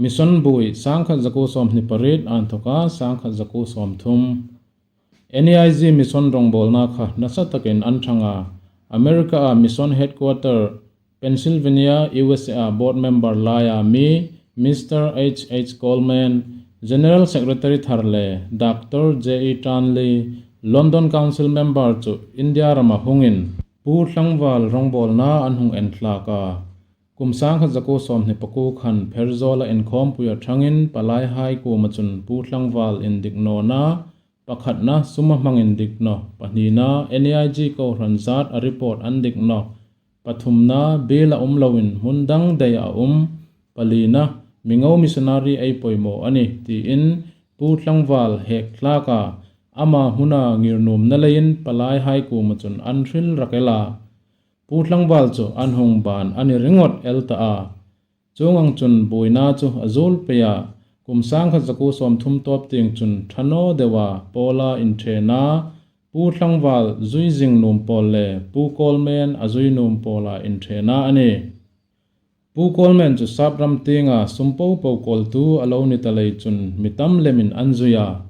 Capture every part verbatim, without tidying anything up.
Mission buoi sangkhat zakuo sawmhni pariet a inthawka sangkhat zakuo sawmthum. N A I G mission rongbawlna kha nasa takin an thang a. America-a mission headquarter Pennsylvania, U S A-a board member laia mi Mister H H Coleman, General Secretary thar le Doctor J E Tanley, London Council member chu India rama hungin Pu Tlangval rongbawlna an hung en thlak a. Kum sangkhat zakuo sawmhni pakuo khan Pherzawl-a inkhawmpui a thangin palaihai kuoma chun Pu Tlangval indik nawna, pakhatna sum a hmang indik naw, pahnina N A I G kohran zat a report an dik naw, pathumna biel a um loin hmun dang dai a um, palina mingo missionary ei poimaw a nih, tiin Pu Tlangval hek thlak a, ama hmuna ngirnuomna leiin palaihai kuoma chun an hril rak el a. Pu Tlangval chu an hung ban a ni ringawt el ta a. Chuong ang chun buoina chu a zuol pei a. Kum sangkhat zakuo sawmthum tawp tieng chun ṭha naw deua Pawla inṭhena Pu Tlangval zui zing nuom pawl le Pu Coleman a zui nuom pawla inṭhena a nih. Pu Coleman chu sap ram tienga sum popo kawltu a lo ni ta lei chun mi tam lemin an zui a.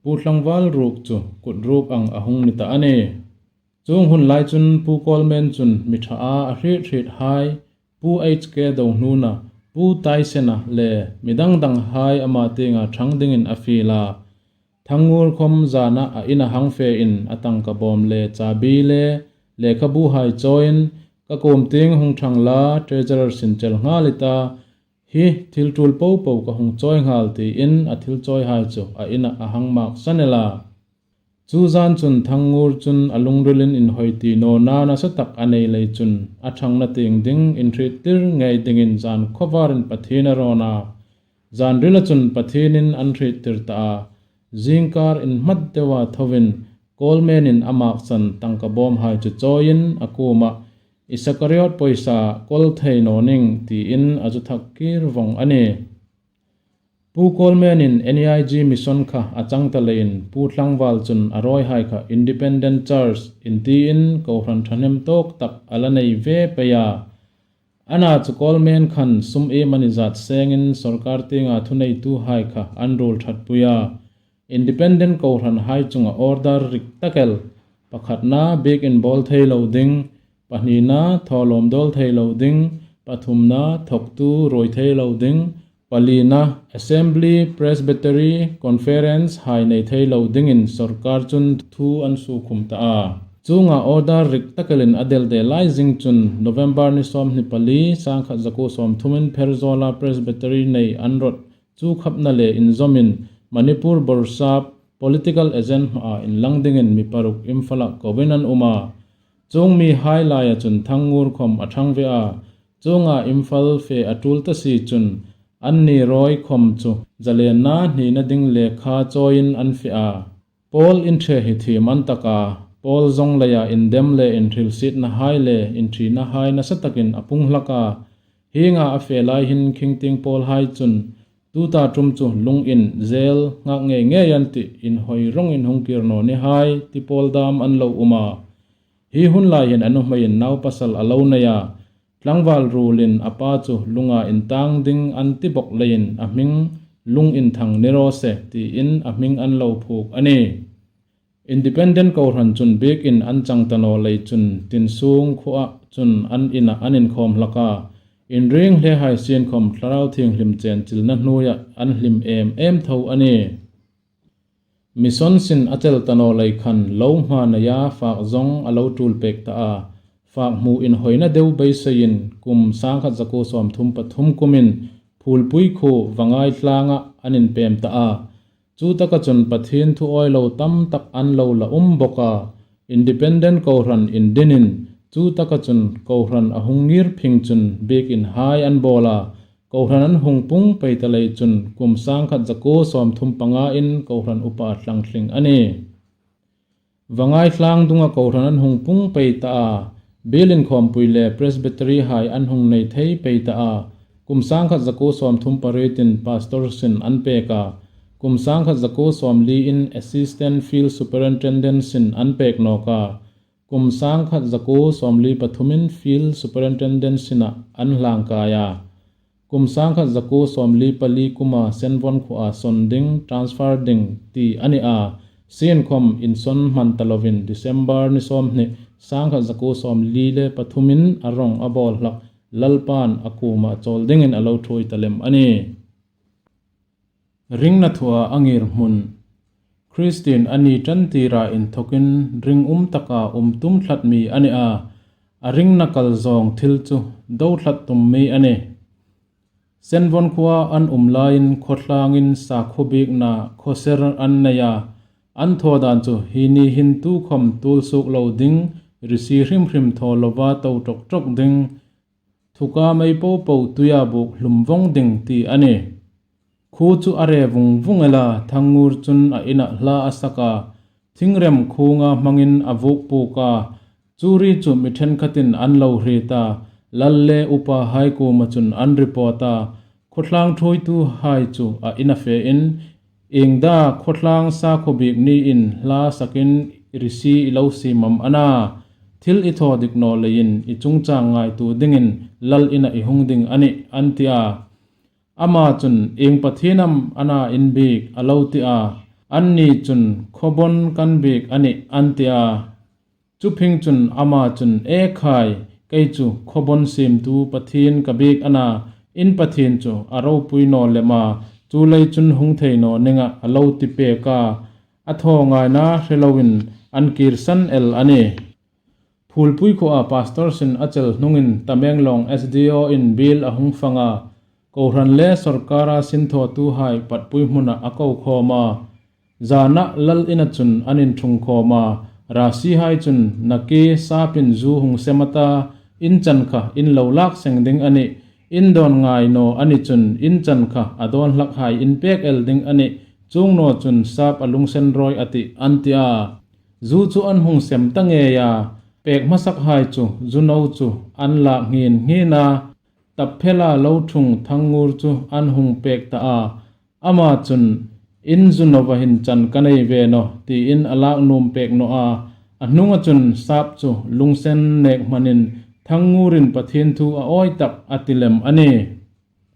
Pu Tlangval ruok chu kut ruok ang a hung ni ta a nih. Chuong hun lai chun Pu Coleman chun mi ṭha a a hriet hriet hai, Pu H K Dohnuna, Pu Taisena le mi dang dang hai ama tienga ṭhang dingin a fiel a. Thangngur khom zana a ina hang fe in a tangka bawm le chabi le lekhabu hai chawiin, ka kuom tieng hung ṭhang la, treasurer sin chel nghal i ta, hi thil tul popo ka hung chawi nghal, tiin a thil chawi hai chu a ina a hang mak san el a. Chu zan chun Thangngur chun a lungrilin inhawi ti nawna nasa tak a nei lei chun a ṭhangna tieng ding inhriettir ngei dingin zan khawvarin Pathien a rawn a. Zanrila chun Pathienin an hriettir ta a. Zingkar inhmat deua thoin Coleman-in a maksan tangka bawm hai chu chawiin a kuoma, "Isakariot poisa kawl thei naw ning," tiin a zu thak kir vong a nih. Pu Coleman-in N A I G mission kha a chang ta leiin Pu Tlangval chun a rawi hai kha Independent Church intiin kohran ṭhahnem tawk tak a la nei ve pei a. Ana chu Coleman khan sum iemani zat sengin sawrkar tienga thuneitu hai kha an ruol ṭhatpui a. Independent kohran hai chunga order rik tak el, pakhatna biekin bawl thei lo ding, pahnina thawlawm dawl thei lo ding, pathumna thawktu ruoi thei lo ding, palina Assembly, Presbytery, Conference hai nei thei lo dingin sawrkar chun thu an sukhum ta a. Chuonga order rik tak elin a del de lai zing chun November ni sawmhni pali, sangkhat zakuo sawmthumin Pherzawla Presbytery nei an rawt chu khapna le inzawmin Manipur Borsap political agent hmaa inlang dingin mi paruk Imphal-a koin an um a. Chuong mi hai laia chun Thangngur khom a thang ve a. Chuonga Imphal fe a tul ta si chun anni rawi khom chu zalenna hnina ding lekha chawiin an fe a. Pawl inṭhe hi thiem an tak a, Pawl zawng leia indem le inhrilsietna hai le inṭhina hai nasa takin a pung hlak a. Hienga a fe lai hin khingtieng Pawl hai chun tuta ṭum chu lungin zel nghak ngei ngei an tih, inhawi rawngin hung kir naw ni hai ti pawl dam an lo um a. Hi hun lai hin a nuhmeiin naupasal a lo nei a. Tlangval ruolin a pa chu lunga intang ding an ti bawk leiin a hming lung inthang ni raw se tiin a hming an lo phuok a nih. Independent kohran chun biekin an chang ta naw lei chun Tinsung khuoa chun an ina an inkhawm hlak a. Inring hle hai sien khom Thlarau Thienghlim chenchilna hnuoia an hlim em em tho a nih. Mission sin a chel ta naw lei khan lo hma neia fak zawng a lo tul pek ta a. Fak hmu inhawina deu beiseiin kum sangkhat zakuo sawmthum pathum kumin Phulpui khuo Vangai tlanga an inpem ta a. Chu taka chun Pathien thu awi lo tam tak an lo la um bawk a. Independent kohran indinin chu taka chun kohran a hung ngir phing chun biekin hai an bawl a. Kohran an hung pung pei ta lei chun kum sangkhat zakuo sawmthum pangain kohran upa a tlang tling a nih. Vangai tlang dunga kohran an hung pung pei ta a, biel inkhawmpui le Presbytery hai an hung nei thei pei ta a. Kum sangkhat zakuo sawmthum parietin pastor sin an pek a. Kum sangkhat zakuo sawmliin Assistant Field Superintendent sin an pek nawk a. Kum sangkhat zakuo sawmli pathumin Field Superintendent sina an hlangkai a. Kum sangkhat zakuo sawmli pali kuma Senvon khuoa sawn ding, transfer ding ti a ni a. Sienkhawm insawn hman ta lovin December ni sawmhni sangkhat zakuo sawmli le pathumin a rong a bawl hlak Lalpan a kuoma chawl dingin a lo thuoi ta lem a nih. Ringna thua a ngirhmun. Kristien a ni ṭan tira inthokin ringum taka um tum tlat mi a ni a. A ringna kal zawng thil chu do tlat tum mi a nih. Senvon khuoa an um laiin khawtlangin sakhuo biekna khawser an nei a. An thaw dan chu hi ni hin tukhawm tuol suok lo ding, risi hrim hrim thaw lova to ṭawk ṭawk ding, thuka mei po po tuia buk hlum vawng ding ti a nih. Khuo chu a re vung vung el a, Thangngur chun a inah hla a sak a, thingrem khunga hmangin a vuk puk a. Chu ri chu mi ṭhenkhatin an lo hriet a, lal le upahai kuoma chun an report a. Khawtlang thuoituhai chu a ina fein, Iengda khawtlang sakhuo biek niin hla sakin risi i lo siem am a na? Thil i thaw dik naw leiin i chungchang ngaituo dingin lal ina i hung ding a nih, an ti a. Ama chun, Ieng Pathien am a na in biek? a lo ti a. Anni chun, Khawbon kan biek a nih, an ti a. Chu phing chun ama chun, E khai, kei chu khawbon siemtu Pathien ka biek a na, in Pathien chu a ropui naw lem a, chu lei chun hung thei naw ning a, a lo ti pek a. A thaw ngaina hre loin an kirsan el a nih. Phulpui khuoa pastor sin a chel hnungin Tamenglong S D O in biel a hung fang a, kohran le sawrkara sinthawtuhai patpui hmuna a ko khawm a. Zana lal ina chun an inṭhung khawm a, rasihai chun, Nakie sapin zu hung sem a ta, in chan kha in lo lak seng ding a nih, in dawn ngai naw a ni chun in chan kha a dawn hlakhai in pek el ding a nih, chuong naw chun sap a lungsen rawi a tih, an ti a. Zu chu an hung sem ta ngei a, pek hmasakhai chu zu no chu an lak nghien nghien a, tap phela lo ṭhung Thangngur chu an hung pek ta a. Ama chun, In zu nova hin chan ka nei ve naw, tiin a lak nuom pek naw a. A hnunga chun sap chu lungsen nek hmanin Thanngurin Pathien thu a awi tak a ti lem a nih.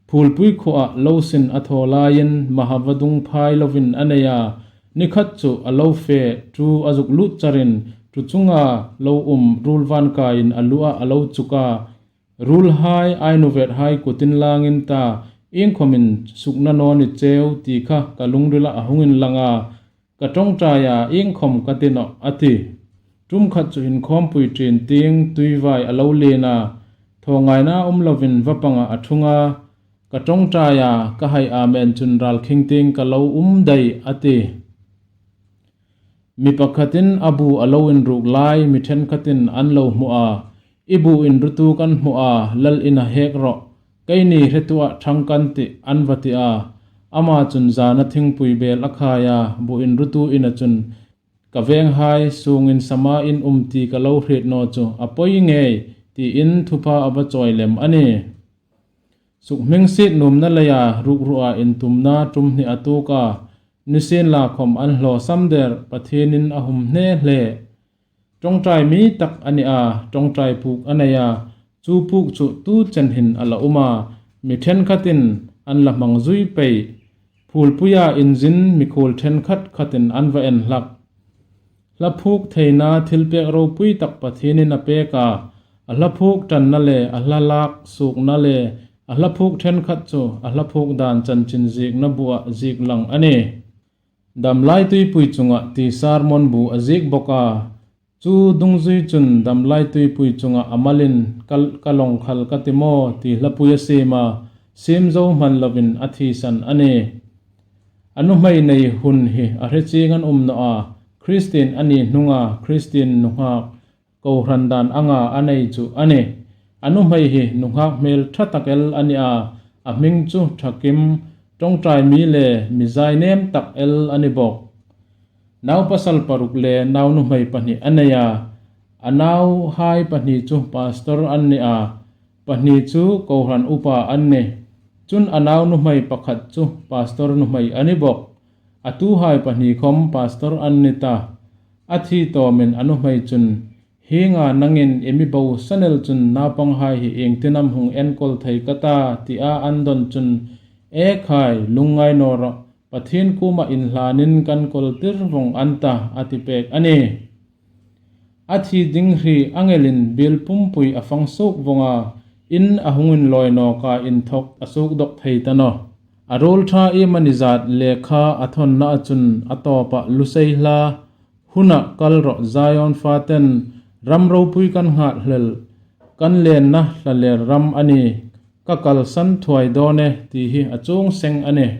Phulpui khuoa lo sin a thaw laiin Mahava dung phai lovin a nei a. Ni khat chu a lo fe, ṭu a zuk lut charin, ṭu chunga lo um ruolvan kaiin a lua a lo chuk a. Ruolhai, ainuvethai kutin langin ta, iengkhawmin sukna naw ni cheu ti kha ka lungrila a hung inlang a, ka ṭawngṭaia iengkhawm ka ti nawh, a ti. Ṭum khat chu inkhawmpui ṭin tieng tuivai a lo lien a, thaw ngaina um lovin va panga a ṭhung a, ka ṭawngṭaia ka hai amen chun ralkhing tieng ka lo um dai, a ti. Mi pakhatin a bu a lo inruk lai mi ṭhenkhatin an lo hmu a, I bu inrutu kan hmu a, lal ina hek rawh, keini hretuah ṭhang kan tih, an va ti a. Ama chun zana thingpui bel a khai a, bu inrutu ina chun, Ka venghai, sungin sama in um ti ka lo hriet naw chu a pawi ngei, tiin thupha a va chawi lem a nih. Sukhmingsiet nuomna leia rukruha intumna ṭum hni a tuok a, nisienlakhawm an hlawsam der, Pathienin a hum hne hle. Ṭawngṭai mi tak a ni a, ṭawngṭai puk a nei a, chu puk chu tu chen hin a la um a, mi ṭhenkhatin an la hmang zui pei. Phulpuia inzin mikhuol ṭhenkhat khatin an va en hlak. Hla phuok theina thilpek ropui tak Pathienin a pek a, a hla phuok ṭanna le a hla lak suokna le a hla phuok ṭhenkhat chu a hla phuok dan chanchin ziekna buah ziek lang a nih. Damlai tuipui chunga ti sermon bu a ziek bawk a, chu dungzui chun damlai tuipui chunga a malin ka, ka lawng khal ka ti maw ti hlapui a siem a, siem zo hman lovin a thisan a nih. A nuhmei nei hun hi a hre chieng an um naw a, Kristien a ni hnunga Kristien nunghak kohran dan anga a nei chu a nih. A nuhmei hi nunghak hmel ṭha tak el a ni a, a hming chu Ṭhakim, ṭawngṭai mi le mi zainem tak el a ni bawk. Nau pasal paruk le nau nuhmei pahni a nei a, a nauhai pahni chu pastor an ni a, pahni chu kohran upa an nih. Chun a nau nuhmei pakhat chu pastor nuhmei a ni bawk. A tuhai pahni khawm pastor an ni ta. A thi tawmin a nuhmei chun, Hienga nangin i mi bo sanel chun naupanghai hi iengtin am hung enkawl thei ka ta, tia an dawn chun, E khai, lungngai naw rawh, Pathien kuoma inhlanin kan kawltir vawng an ta, a ti pek a nih. A thi ding hri angelin biel pumpui a fang suok vawng a, in a hung inlawi nawk a, inthawk a suok dawk thei ta nawh. A ruol ṭha iemanizat lekha a thawnnaa chun a tawpah lusei hla, Huna kal rawh Zion faten, ram ropui kan nghakhlel, kan lenna hlaler ram a nih, ka kalsan thuoi dawn e, ti hi a chuong seng a nih.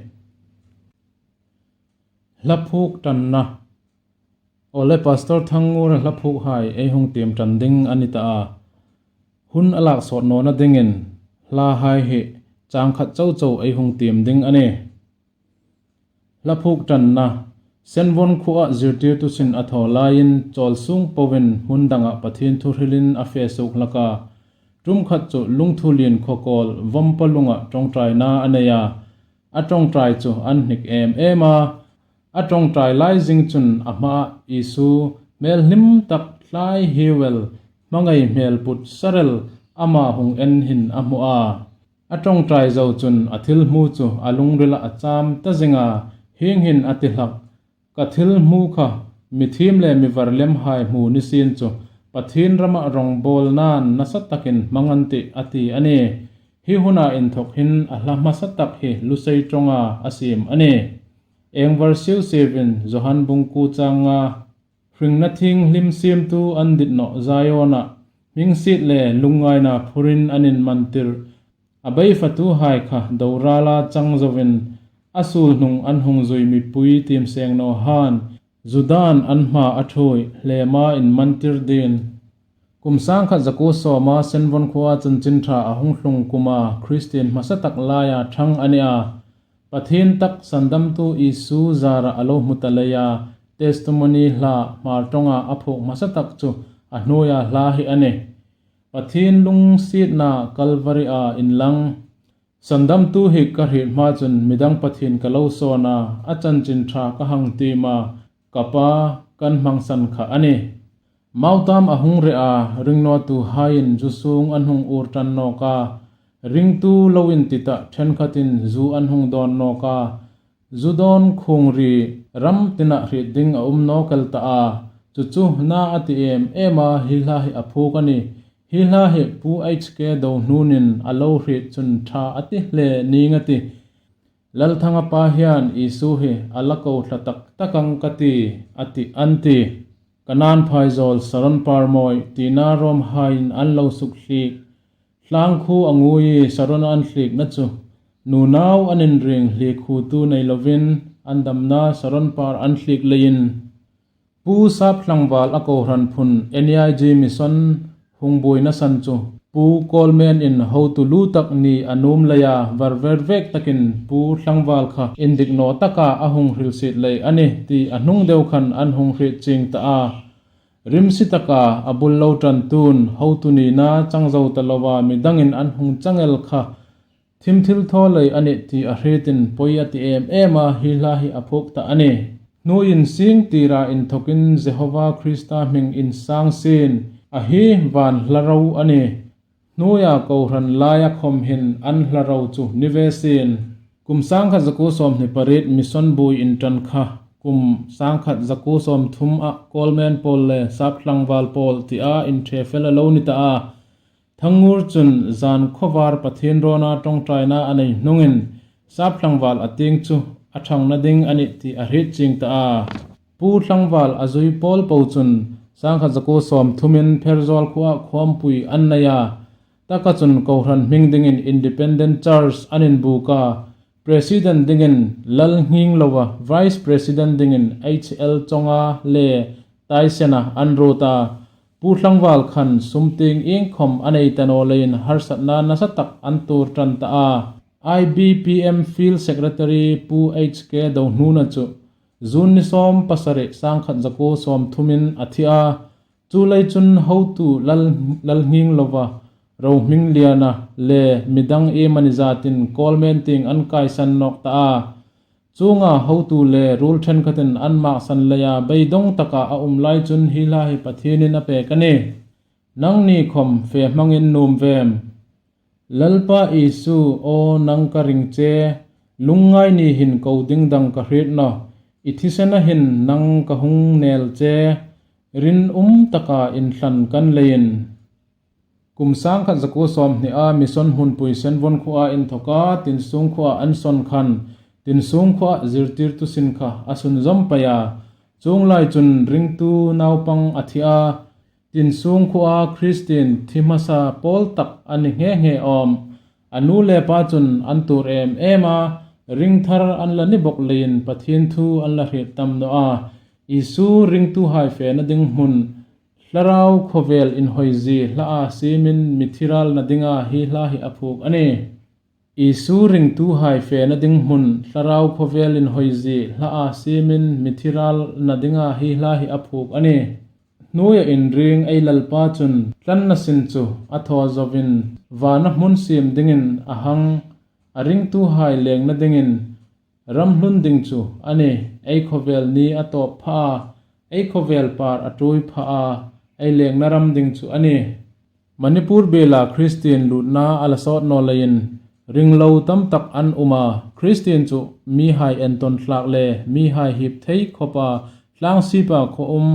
Hla phuok ṭanna. Awle, Pastor Thangngur hla phuokhai ei hung tiem ṭan ding a ni ta a. Hun a lak sawt nawna dingin hlahai hi chang khat chau chau ei hung tiem ding a nih. Hla phuok ṭanna. Senvon khuoa zirtirtu sin a thaw laiin chawl sung poin hmun dangah Pathien thu hrilin a fe suok hlak a. Ṭum khat chu Lungthulien khaw kawl Vawmpa Lunga ṭawngṭaina a nei a. A ṭawngṭai chu an hnik em em a. A ṭawngṭai lai zing chun a hmaah Isu hmel hlim tak tlai hiel, hmangai hmel put sarel ama hung en hin a hmu a. A ṭawngṭai zo chun a thil hmu chu a lungrilah a cham ta zing a, hieng hin a ti hlak, Ka thil hmu kha, mi thiem le mi var lemhai hmu ni sien chu, Pathien rama rawngbawlnain nasa takin hmang an tih, a ti a nih. Hi huna inthawk hin a hla hmasa tak hi Lusei ṭawnga a siem a nih. Engvar siu siuvin Johan bung kuo chang nga, hringna thienghlim siemtu an dit nawh Ziona, hmingsiet le lungngaina phurin an inmantir, a beifatuhai kha dorala chang zoin, a suol hnung an hung zui mipui tiem seng naw han, Judan an hma a ṭhuoi, hlema inmantir dingin. Kum sangkhat zakuo sawma Senvon khuoa chanchin ṭha a hung tlung kuma Kristien hmasa tak laia ṭhang a ni a. Pathien tak sandamtu Isu zara a lo hmu ta leia, testimony hla Hmar ṭawnga a phuok hmasa tak chu a hnuoia hla hi a nih. Pathien lungsietna Kalvari-a inlang, sandamtu hi ka hriet hma chun midang pathien ka lo sawn a, a chanchin ṭha ka hang tiem a, ka Pa kan hmangsan kha a nih. Mautam a hung re a, ringnawtuhaiin zu sung an hung ur ṭan nawk a, ringtu lo inti tah ṭhenkhatin zu an hung dawn nawk a, zu dawn khungri ram tina hriet ding a um nawk el ta a, chu chu na a ti em em a, hi hla hi a phuok a nih. Hi hla hi Pu H K Dohnunin a lo hriet chun ṭha a ti hle ning a tih. Lalthanga pa hian Isu hi a la ko thla tak tak ang ka ti, a ti an ti. Kanan phaizawl Saron Parmawi tina rawmhaiin an lo suk hliek. Tlangkhu a ngui Saron an hliekna chu nunau an inring hliek khutu nei lovin an damna Saron Par an hliek leiin Pu Sapthlangval a kohran phun N E I G Mission hung buoina san chu Pu Kawlmen in hotu lu tak ni a nuom leia var ver vek takin Pu Thlangval kha indik naw taka a hung hrilsiet lei a ni ti a hnung deu khan an hung hriet ching ta a. Rimsi taka a bul lo ṭan tun hotu nina chang zo ta lova midangin an hung chang el kha thim thil thaw lei a nih ti a hrietin pawi a ti em em a, hi hla hi a phuok ta a ni. Hnuoiin sing tira inthawkin Jehova Krista hming insang sien a hi van hla ro a ni. Hnuoia kohran laia khawm hin an hla ro chu ni ve sien. Kum sangkhat zakuo sawmhni pariet mission buoi inṭan kha kum sangkhat zakuo sawmthum a Kawlmen pawl le Sapthlangval pawl tia inṭhe fel a lo ni ta a. Thangngur chun zan khawvar Pathien rawna ṭawngṭaina a nei hnungin Sapthlangval a tieng chu a ṭhangna ding a nih ti a hriet ching ta a. Pu Thlangval a zui pawl po chun sangkhat zakuo sawmthumin Pherzawl khuoa khuompui an nei a. Taka chun kohran hming dingin Independent Church an inbuk a. President dingin Lalnghinglova, Vice President dingin H L Chawnga le Taisena an ruot a. Pu Thlangval khan sum tieng iengkhawm a nei ta naw leiin harsatna nasa tak an tuor ṭan ta a. I B P M Field Secretary Pu H K Dohnuna chu June ni sawm pasarih sangkhat zakuo sawmthumin a thi a. Chu lei chun hotu Lal, Lalnghinglova, Rohmingliana le midang iemani zatin Kawlmen tieng an kaisan nawk ta a. Chuonga hotu le ruol ṭhenkhatin an maksan leia beidawng taka a um lai chun hi hla hi Pathienin a pek a nih. Nangni khawm fe hmangin nuom vem. Lalpa Isu aw, nang ka ring che, lungngai ni hin ko ding dang ka hriet nawh. I thisena hin nang ka hung nel che, rinum taka inhlan kan leiin. Kum sangkhat zakuo sawmhnia mission hmunpui Senvon khuoa inthoka Tinsung khuoa an sawn khan, Tinsung khuoa zirtirtu sin kha a sunzawm pei a. Chuong lai chun ringtu naupang a thi a. Tinsung khuoa Christian thi hmasa pawl tak a ni nghe nghe awm. A nu le pa chun an tuor em em a, ring thar an la ni bawk leiin Pathien thu an la hriet tam naw a. Isu ringtuhai fena ding hmun, Thlarau khawvel inhawizie hla a siemin mi thi ralna dinga hi hla hi a phuok a nih. Isu ringtuhai fena ding hmun, Thlarau khawvel inhawizie hla a siemin mi thi ralna dinga hi hla hi a phuok a nih. Hnuoia inring ei Lalpa chun tlanna sin chu a thaw zoin vana hmun siem dingin a hang, a ringtuhai lengna dingin ram hlun ding chu a nih. Ei khawvel ni a tawp pha a, ei khawvel par a ṭui pha a, ei lengna ram ding chu a nih. Manipur biela Christian lutna a la sawt naw leiin ringlo tam tak an um a. Christian chu mihai entawn tlak le mihai hip thei khawpa, tlang sipa khaw um,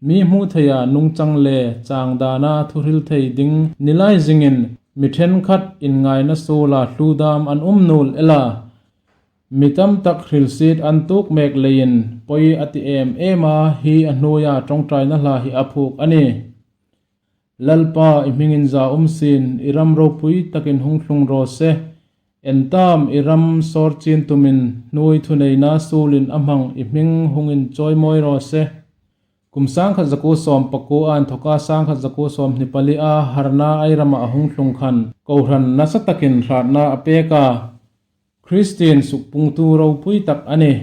mi hmu theia nungchang le chang dana thuhril thei ding ni lai zingin mi ṭhenkhat inngaina suola hlu dam an um nuol el a. Mi tam tak hrilsiet an tuok mek leiin poi a ti em em a, hi a hnuoia ṭawngṭaina hla hi a phuok a nih. Lalpa, i hming inza um sien, i ram ropui takin hung tlung raw se. En tam, i ram sawr chin tumin hnuoi thuneina suolin a hmang i hming hung inchawimawi raw se. Kum sangkhat zakuo sawm pakuo inthoka sangkhat zakuo sawmhni palia harna ei rama a hung tlung khan kohran nasa takin hratna a pek a. Christian sukpungtu ropui tak a nih.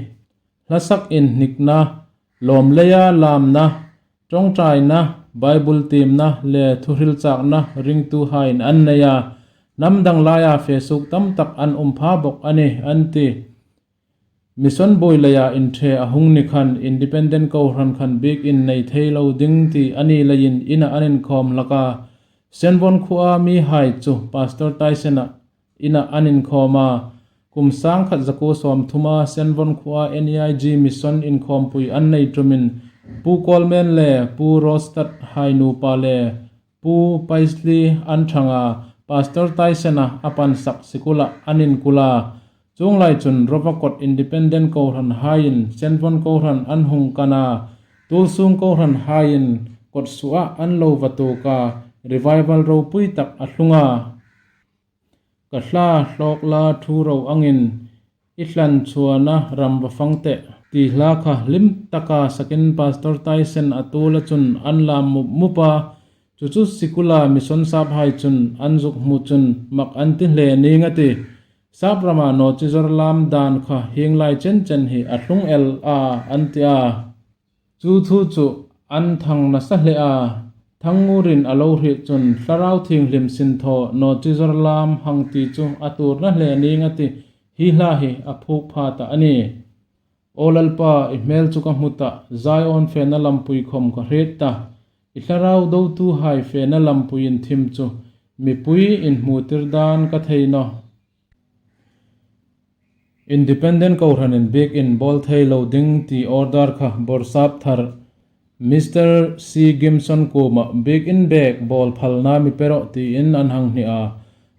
Hlasak inhnikna, lawm leia lamna, ṭawngṭaina, Bible tiemna le thuhril chakna ringtuhaiin an nei a, hnam dang laia fe suok tam tak an um pha bawk a nih, an ti. Mission buoi leia inṭhe a hung ni khan independent kohran khan biekin nei thei lo ding ti a ni leiin ina an inkhawm hlak a. Senvon khuoa mihai chu Pastor Taisena ina an inkhawm a. Kum sangkhat zakuo sawmthuma Senvon khuoa N E I G mission inkhawmpui an nei tumin Pu Kawlmen le Pu Rostat hai nupa le Pu Paisley an ṭhang a, Pastor Taisena a pansak sikula an inkul a. Chuong lai chun Rovakot independent kohranhaiin Senvon kohran an hung kan a, Tulsung kohranhaiin kotsuoa an lo va tuok a, revival ropui tak a tlung a. Ka hla hlawk la thu ro angin i thlan chhuana ram va fang teh, ti hla kha hlim taka sakin Pastor Taisen a tuola chun an lam mup mup a. Chu chu sikula mission saphai chun an zuk hmu chun mak an ti hle ning a tih. Sap rama naw chi zor lam dan kha hieng lai chen chen hi a tlung el a, an ti a. Chu thu chu an thang nasa hle a. Thangngurin a lo hriet chun Thlarau Thienghlim sin thaw naw chi zor lam hang ti chu a tuor na hle ning a tih. Hi hla hi a phuok pha ta a nih. Aw Lalpa, i hmel chu ka hmu ta, Zion fena lampui khawm ka hriet ta. I thlarau dotuhai fena lampui inthim chu mipui inhmutir dan ka thei nawh. Independent kohranin biekin bawl thei lo ding ti order kha Bawrsap thar Mister C Gimson kuoma biekin bek bawl phalna mi pe rawh tiin an hang hni a.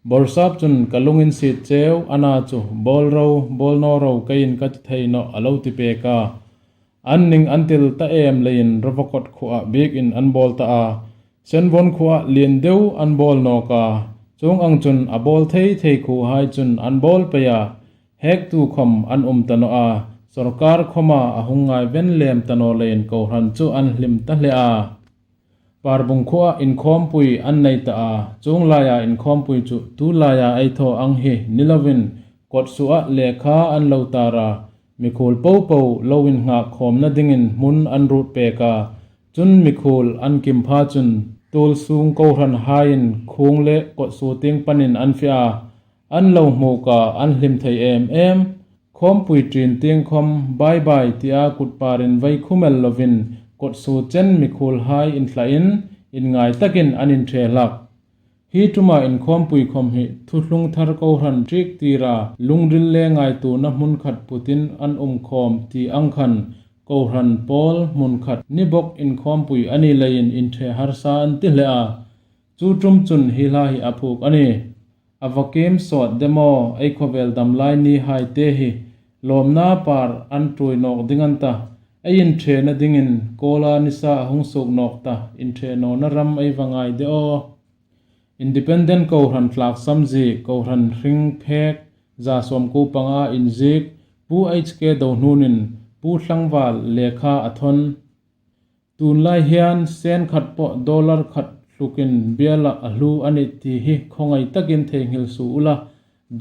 Bawrsap chun ka lunginsiet cheu, ana chu bawl ro, bawl naw ro, keiin ka ti thei nawh a lo ti pek a. An ning an til ta em leiin Rovakot khuoa biekin an bawl ta a. Senvon khuoa lien deu an bawl nawk a. Chuong ang chun a bawl thei thei khuohai chun an bawl pei a. Hektu khawm an um ta naw a. Sorkar khawma a hung ngaiven lem ta naw leiin kohran chu an hlim ta hle a. Parbung khuoa inkhawmpui an nei ta a. Chuong laia inkhawmpui chu tu laia ei thaw ang hi ni lovin kotsuoa lekha an lo tar a. Mikhuol popo lo innghak khawmna dingin hmun an ruot pek a. Chun mikhuol an kim pha chun Tulsung kohranhaiin khung le kotsuo tieng panin an fe a. An lo hmuok a, an hlim thei em em. Khawmpui ṭin tieng khawm bye bye tia kutparin vai khumel lovin kotsu chen mikhuolhai inthlain inngai takin an inṭhe hlak. Hi ṭuma inkhawmpui khawm hi thuthlung thar kohran ṭiek tira lungril le ngaituona hmun khat putin an um khawm ti ang khan kohran pawl hmun khat ni bawk inkhawmpui a ni leiin inṭhe harsa an ti hle a. Chu ṭum chun hi hla hi a phuok a nih. A vakim sawt demaw ei khawvel damlai ni hai te hi lawmna par an ṭuoi nawk ding an ta. Ei inṭhena dingin kawla nisa a hung suok nawk ta, inṭhe nawna ram ei va ngai de aw. Independent kohran tlaksam zie, kohran hring phek, za sawmkuo panga inziek, Pu H K Dohnunin Pu Thlangval lekha a thawn. Tunlai hian sen khat pawh dollar khat hlukin biala a hlu a ni ti hi khawngai takin theinghil suh ula.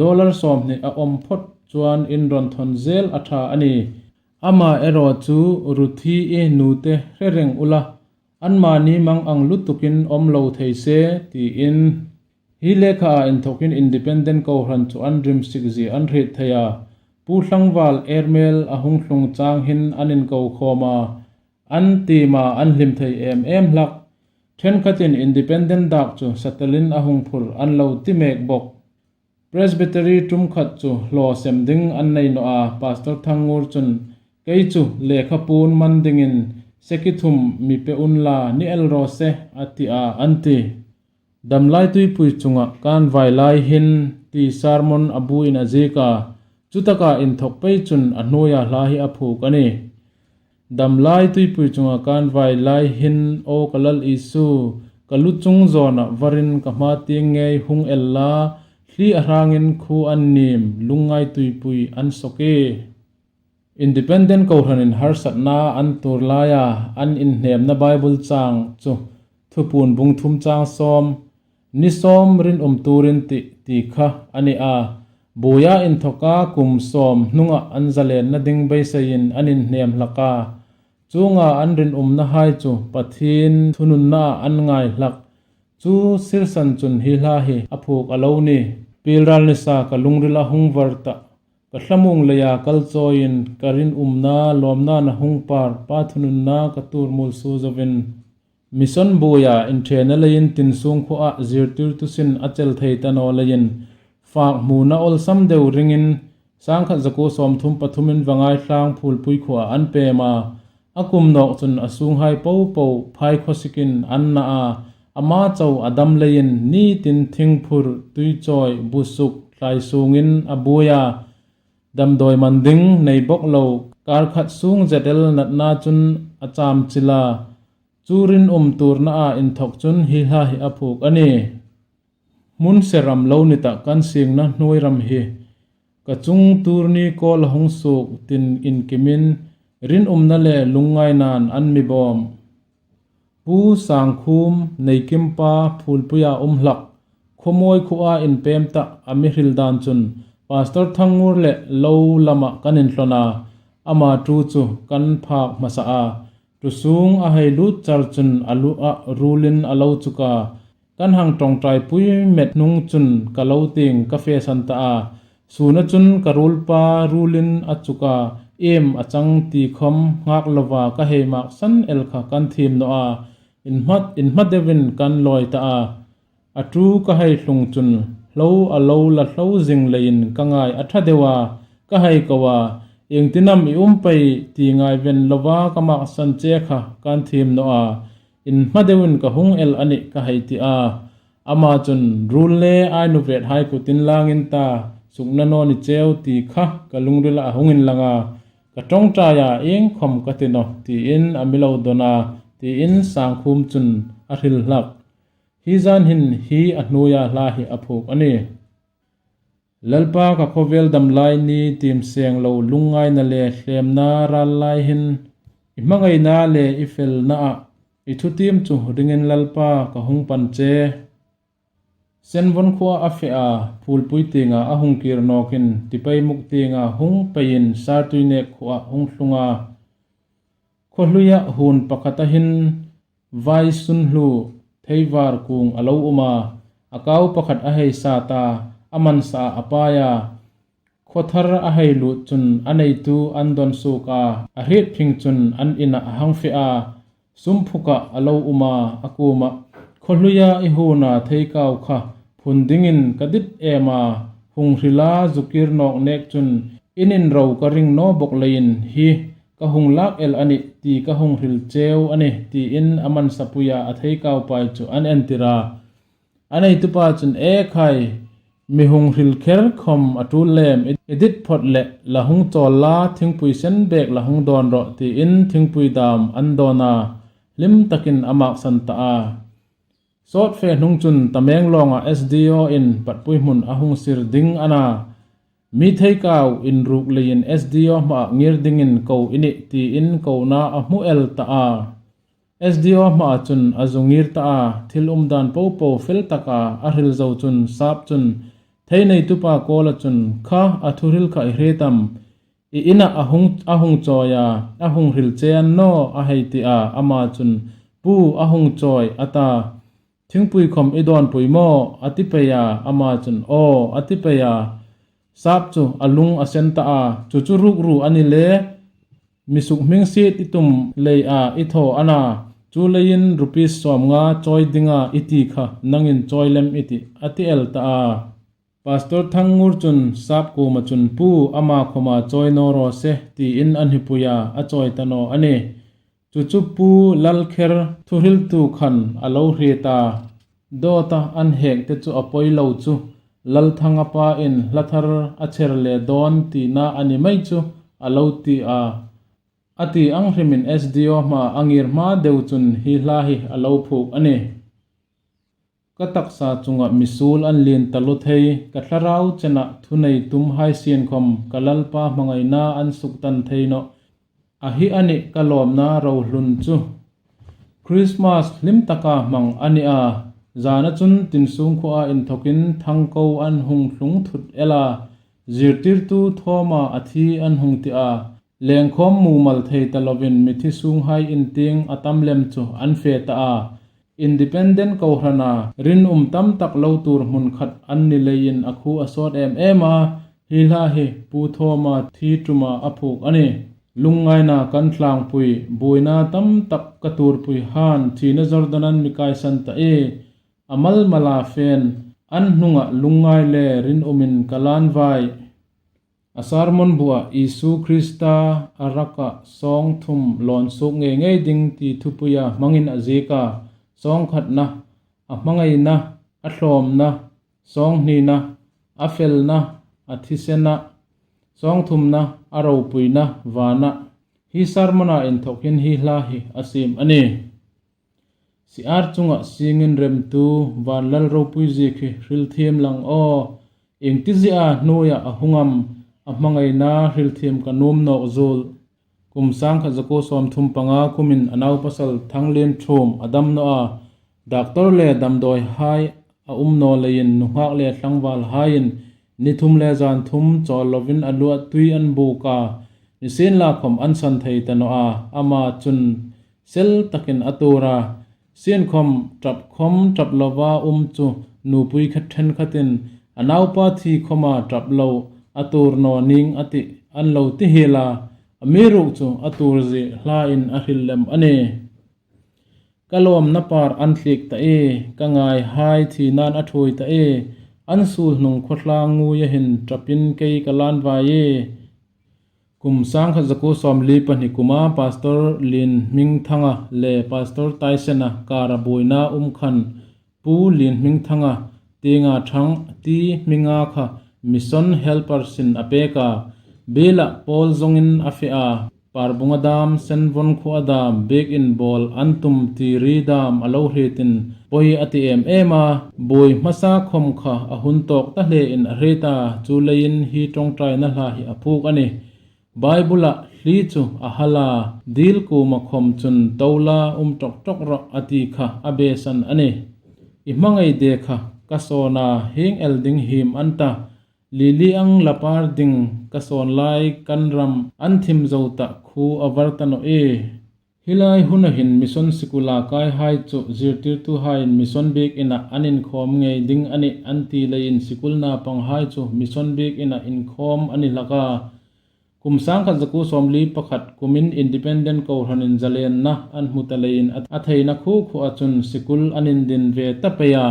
Dollar sawmhnih a awm phawt chuan in rawn thawn zel a ṭha a ni. Amaherawhchu Ruthi i nu te hre reng ula. Anmahni mang ang lutukin awm lo thei se, tiin. Hi lekha a inthokin independent kohran chu an rimsik zie an hriet thei a. Pu Thlangval airmail a hung tlung chang hin an inko khawm a, an tima an hlim thei em em hlak. Ṭhenkhatin independent dak chu satalin a hung phur an lo ti mek bawk. Presbytery ṭum khat chu hlaw sem ding an nei naw a, Pastor Thangngur chun, "Kei chu lekha puon man dingin seki thum mi pe unla ni el raw se," a ti a, an ti. Damlai tuipui chunga kan vai lai hin ti sermon a buin a ziek a, chutaka inthawk pei chun a hnuoia hla hi a phuok a ni. Damlai tuipui chunga kan vai lai hin, "Aw ka Lal Isu, ka lu chung zawna varin ka hma tieng ngei hung el la, thli a hrangin khu an nim, lungngai tuipui an sawk e." Independent kohranin harsatna an tur laia an inhnemna Bible chang chu Thupuon bung thum chang sawm, "Ni sawm rinum turin tih," ti kha a ni a. Buoia inthawka kum sawm hnunga an zalenna ding beiseiin an inhnem hlak a. Chunga an rinumna hai chu Pathien thununnaa an ngai hlak. Chu sirsan chun hi hla hi a phuok a lo ni. Pilral nisa ka lungrila hung var ta. Ka thlamuong leia kal chawiin ka rinumna lawmna na hung par, Pa thununna ka tur mulsu zovin. Mission buoia inṭhena leiin Tinsung khuoa zirtirtu sin a chel thei ta naw leiin fak hmuna awlsam deu ringin sangkhat zakuo sawmthum pathumin Vangaithlang Phulpui khuoa an pem a. A kum nawk chun a sunghai popo phai khawsikin an na a. Ama chau a dam leiin nitin thingphur, tuichawi, busuk, tlaisungin a buoi a. Damdawi man ding nei bawk lo, kar khat sung zet el natna chun a cham chil a. Chu rinum turna a inthawk chun hi hla hi a phuok a ni. Hmun se ram lo ni ta kan singna hnuoi ram hi. Ka chung tur ni kawl a hung suok tin inkimin rinumna le lungngainain an mi bawm. Pu Sangkhum, Neikimpa, Phulpuia um hlak, Khawmawi khuoa inpem ta a mi hril dan chun Pastor Thangngur le lo lama kan inthlawn a, ama ṭu chu kan phak hmasa a. Ṭu sung a hei lut char chun a lu a rulin a lo chuk a. Kan hang ṭawngṭaipui met hnung chun ka lo tieng ka fe san ta a. Suna chun ka rulpa rulin a chuk a, iem a chang ti khawm nghak lova ka hei mak san el kha kan thiem naw a. Inhma, inhma deuin kan lawi ta a. A ṭu ka hei tlung chun hlo a lo la hlo zing leiin ka ngai a ṭha deu a, ka hei ko a. Iengtinam i um pei ti ngaiven lova ka mak san che kha kan thiem naw a. Inhma deuin ka hung el a nih ka hei ti a. Ama chun rul le ai nu vet hai kutin langin ta, sukna naw ni cheu ti kha ka lungrila a hung inlang a. Ka ṭawngṭai a, iengkhawm ka ti naw, tiin a mi lo dawn a, tiin Sangkhum chun a hril hlak. Hi zan hin hi a hnuoia hla hi a phuok a ni. Lalpa, ka khawvel dam lai ni tiem seng lo lungngaina le hlemna ral lai hin i hmangaina le i felna a, i thutiem chu ringin Lalpa ka hung pan che. Senvon khuoa a fe a, Phulpui tienga a hung kir nawkin Tipaimukh tienga hung peiin Sartuinek khuoa hung tlung a. Khaw hluia hun pakhata hin vai sun hlu theivar kung a lo um a, a kau pakhat a hei sat a, a man sa a, a pai a. Khawthar a hei lut chun a neitu an dawn suok a, a hriet phing chun an inah a hang fe a, sum phukah a lo um a, a kuomah, "Khaw hluia i huona theikau kha phun dingin ka dit em a, hung hrila zu kir nawk nek chun in inro ka ring naw bawk leiin hi ka hung lak el a nih," ti ka hung hril cheu a nih, tiin a mansapuia a theikau pai chu an entir a. A neitupa chun, "E khai, mi hung hril kher khawm a tul lem, i dit phawt leh la hung chawl la, thingpui sen bek la hung dawn rawh," tiin thingpui dam an dawn a, hlim takin a maksan ta a. Sawt fe hnung chun Tamenglonga S D O in patpui hmun a hung sir ding a na, mi theikau inruk leiin S D O hmaah ngir dingin ko i nih, tiin kona a hmu el ta a. S D O hmaah chun a zu ngir ta a, thil umdan popo fel taka a hril zo chun Sap chun thei neitupa kawla chun, "Kha, a thuhril kha i hriet am? I inah a hung, a hung chawi a, a hung hril che a ni naw," a hei ti a. Ama chun, "Pu, a hung chawi," a ta. "Thingpui khawm i dawnpui maw?" a ti pei a. Ama chun, "Aw," a ti pei a. Sap chu a lung a sen ta a, "Chu chu rukru a ni le, mi sukhming siet i tum lei a i thaw a na, chu leiin rupees sawmnga chawi dinga i ti kha nangin chawi lem i tih," a ti el ta a. Pastor Thangngur chun Sap kuoma chun, "Pu, ama khawma chawi naw raw se," tiin a hnipui a, a chawi ta naw a nih. Chu chu Pu Lalkher thuhriltu khan a lo hriet a, "Dawta an hek te chu a poi lo chu, Lalthanga pa in hla thar a chher le dawn tina a ni mai chu," a lo ti a. A ti ang hrimin S D O hma a ngir hma deu chun hi hla hi a lo phuok a nih. Ka taksa chunga misuol an lien taluo thei, ka thlarau chena thunei tumhai sien khawm ka Lalpa hmangaina an suktan thei nawh. A hi a nih ka lawmna rohlun chu. Krismas hlim taka hmang a ni a, zana chun Tinsung khuoa inthokin thangko an hung tlung thut el a, zirtirtu Thawma a thi an hung ti a, lengkhawm mumal thei ta lovin mithi sunghai intieng a tam lem chu an fe ta a. Independent kohrana rinum tam tak lo tur hmun khat an ni leiin a khu a sawt em em a, hi hla hi Pu Thawma thi ṭuma a phuok a nih. Lungngaina kan tlangpui, buoina tam tak ka tuorpui han thina Jordan an mi kaisan ta e. A mal mala fen, an hnunga lungngai le rinumin ka lan vai. A sermon bua Isu Krista a raka sawng thum lawn suok ngei ngei ding ti thupuia hmangin a ziek a, sawng khatna, a hmangaina, a tlawmna, sawng hnina, a felna, a thisena, sawng thumna, a ropuina, vana. Hi sermona inthawk hin hi hla hi a siem a nih. Siar chunga singin remtu vanlal ropui ziek hi hrilthiem lang aw. Iengtizie a hnuoia a hung am, a hmangaina hrilthiem ka nuom nawk zuol. Kum sangkhat zakuo sawmthum panga kumin a naupasal Thanglienthuom a dam naw a. Doctor le damdawihai a um naw leiin nunghak le tlangvalhaiin ni thum le zan thum chawl lovin a luah tui an buk a. Nisienlakhawm an san thei ta naw a. Ama chun sel takin a tuor a. Sienkhawm ṭap khawm ṭap lova um chu nupui khat ṭhenkhatin a naupa thi khawma ṭap lo a tuor naw ning a tih an lo ti hiel a. Amiruokchu a tuor zie hlain a hril lem a nih. Ka lawmna par an tliek ta e, ka ngaihai thinain a ṭhuoi ta e, an suol hnung khawtlang nguia hin ṭapin kei ka lan vai e. Kum sangkhat zakuo sawmli pahni kuma Pastor Lienhmingthanga le Pastor Taisena kara buoina um khan Pu Lienhmingthanga tienga ṭhang ti hminga kha Mission Helpers-in a pek a, biela pawl zawngin a fe a, Parbunga dam, Senvon khuoa dam, biekin bawl an tum ti ri dam a lo hrietin poi a ti em em a, buoi hmasa khawm kha a hun tawk ta hlein a hriet a, chu leiin hi ṭawngṭaina hla hi a phuok a nih. Bible-a hli chu a hal a, dil kuoma khawm chun to la um ṭawk ṭawk rawh a ti kha a beisan a nih. I hmangai de kha ka sawn a, hieng el ding hiem an ta, Lili ang la par ding ka sawn lai kan ram an thim zo ta khu a var ta naw e. Hi lai huna hin mission sikula kaihai chu zirtirtuhaiin mission biek ina an inkhawm ngei ding a nih an ti leiin sikul naupanghai chu mission biek ina inkhawm a ni hlak a. Kum sangkhat zakuo sawmli pakhat kumin independent kohranin zalenna an hmu ta leiin a, a theina khu khu a chun sikul an indin ve ta pei a.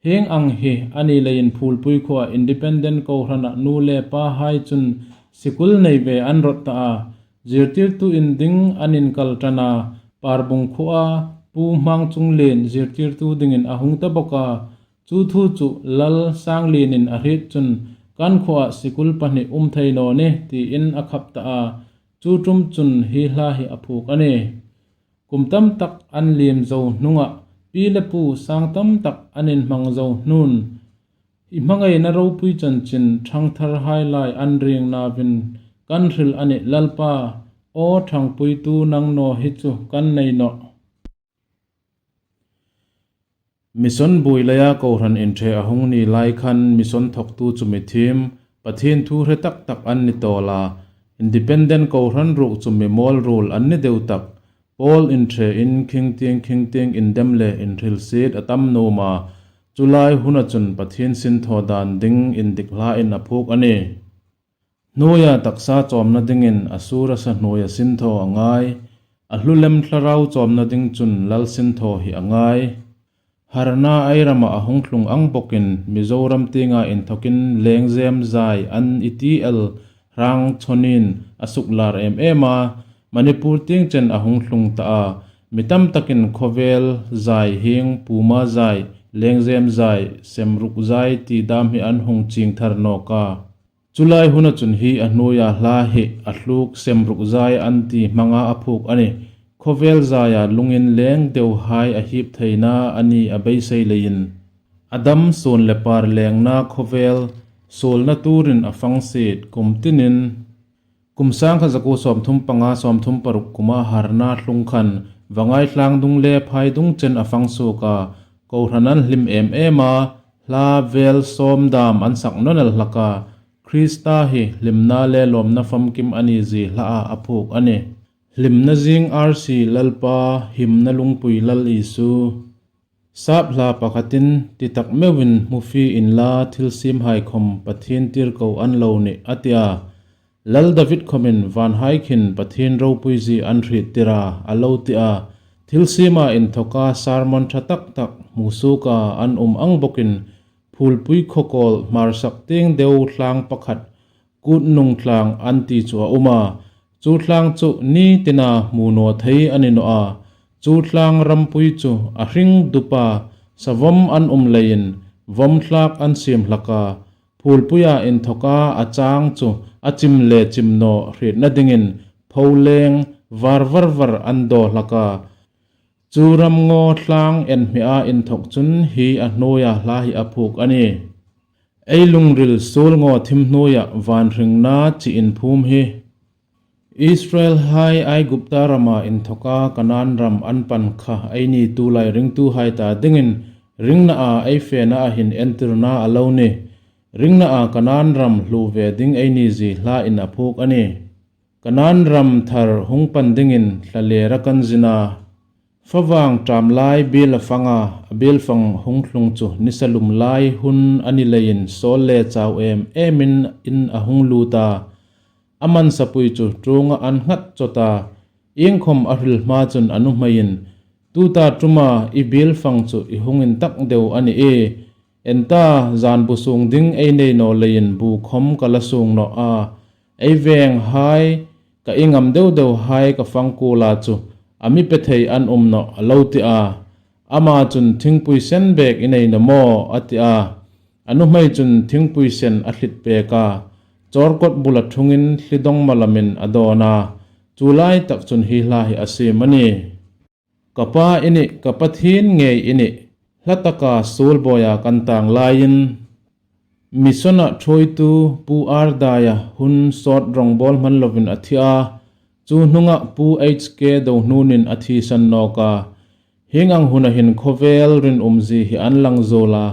Hieng ang hi a ni leiin Phulpui khuoa independent kohrana nu le pahai chun sikul nei ve an rawt ta a. Zirtirtu in ding an inkal ṭan a. Parbung khuoa Pu Hmangchunglien zirtirtu dingin a hung ta bawk a. Chu thu chu Lal Sanglienin a hriet chun kan khuoa sikul pahni um thei naw ni tiin a khap ta a. Chu ṭum chun hi hla hi a phuok a nih. Kum tam tak an liem zo hnunga pi le pu sang tam tak an inhmang zo hnun, i hmangaina ropui chanchin ṭhangtharhai lai an rieng nauin kan hril a nih Lalpa, aw ṭhangpuitu nang naw hi chu kan nei nawh. Mission buoi leia kohran inṭhe a hung ni lai khan mission thawktu chu mi thiem, Pathien thu hre tak tak an ni tawl a, independent kohran ruok chu mi mawl ruol an ni deu tak. Pawl inṭhe in khingtieng khingtieng indem le inhrilsiet a tam nuom a, chu lai huna chun Pathien sinthaw dan ding indik hlain a phuok a nih. Hnuoia taksa chawmna dingin a sur a sa hnuoia sinthaw a ngai, a hlu lem thlarau chawmna ding chun Lal sinthaw hi a ngai. Harna ei rama a hung tlung ang bawkin Mizoram tienga inthokin lengzem zai an i ti el hrang chawnin a suklar em em a, Manipur tieng chen a hung tlung ta a, mi tam takin khawvel zai hieng Puma zai, lengzem zai, semruk zai ti dam hi an hung ching thar nawk a. Chu lai huna chun hi a hnuoia hla hi a tluk semruk zai an ti hmanga a phuok a nih. Khawvel zaia lungin leng deuhai a hip theina a ni a beisei leiin a dam suon le par lengna khawvel suolna turin a fang siet kum tinin kum sangkhat zakuo sawmthum panga sawmthum paruk kuma harna tlung khan Vangai tlang dung le phai dung chen a fang suok a, kohran an hlim em em a, hla vel sawm dam an sak nawn el hlak a, Krista hi hlimna le lawmna famkim a ni zie hla a a phuok a nih. Hlimna zing arsi Lalpa, himna lungpui Lal Isu. Sap hla pakhatin ti tak meuin hmu fie inla thilsiemhai khawm Pathien tirko an lo nih a ti a. Lal David khawmin vanhai khin Pathien ropui zie an hriettir a, a lo ti a. Thilsiema inthoka sermon ṭha tak tak hmu suoka an um ang bawkin Phulpui khaw kawl hmarsak tieng deu tlang pakhat Kutnung tlang an ti chu a um a. Chu tlang chu ni tina hmu naw thei a ni naw a. Chu tlang rampui chu a hring dup a, savawm an um leiin vawm thlak an siem hlak a. Phulpuia inthoka a chang chu a chim le chim naw hrietna dingin pho leng var var var an daw hlak a. Chu ramngaw tlang en hmia inthok chun hi a hnuoia hla hi a phuok a nih. Ei lungril suol ngaw thim hnuoia van hringna chi inphum hi Israelhai Aigupta rama inthoka Kanan ram an pan kha eini tulai ringtuhai ta dingin ringnaa ei fena a hin entirna a lo nih. Ringnaa Kanan ram hluo ve ding ei ni zie hlain a phuok a nih. Kanan ram thar hung pan dingin thlalera kan zin a. Favang ṭam lai biel a fang a, a biel fang hung tlung chu nisa lum lai hun a ni leiin sawl le chau em emin in a hung lut a. A mansapui chu ṭuonga an nghat chawt a. Iengkhawm a hril hma chun a nuhmeiin, tuta ṭuma i biel fang chu i hung intak deu a ni e. En ta, zan bu sung ding ei nei naw leiin bu khawm ka la sung nawh a. Ei venghai, ka i ngam deu deuhai ka fang kuola chu a mi pe thei an um nawh, a lo ti a. Ama chun, thingpui sen bek i nei naw maw, a ti a. A nuhmei chun thingpui sen a thlit pek a. Chawrkawt bula thungin thli dawng malamin a dawn a. Chu lai tak chun hi hla hi a siem a nih. Ka pa i nih, ka Pathien ngei i nih, hla taka suol bawia kan tang laiin, mission-a ṭhuoitu Pu Ardaia hun sawt rawngbawl hman lovin a thi a, chu hnunga Pu H K Dohnunin a thisan nawk a. Hieng ang huna hin khawvel rinum zie hi an lang zuol a.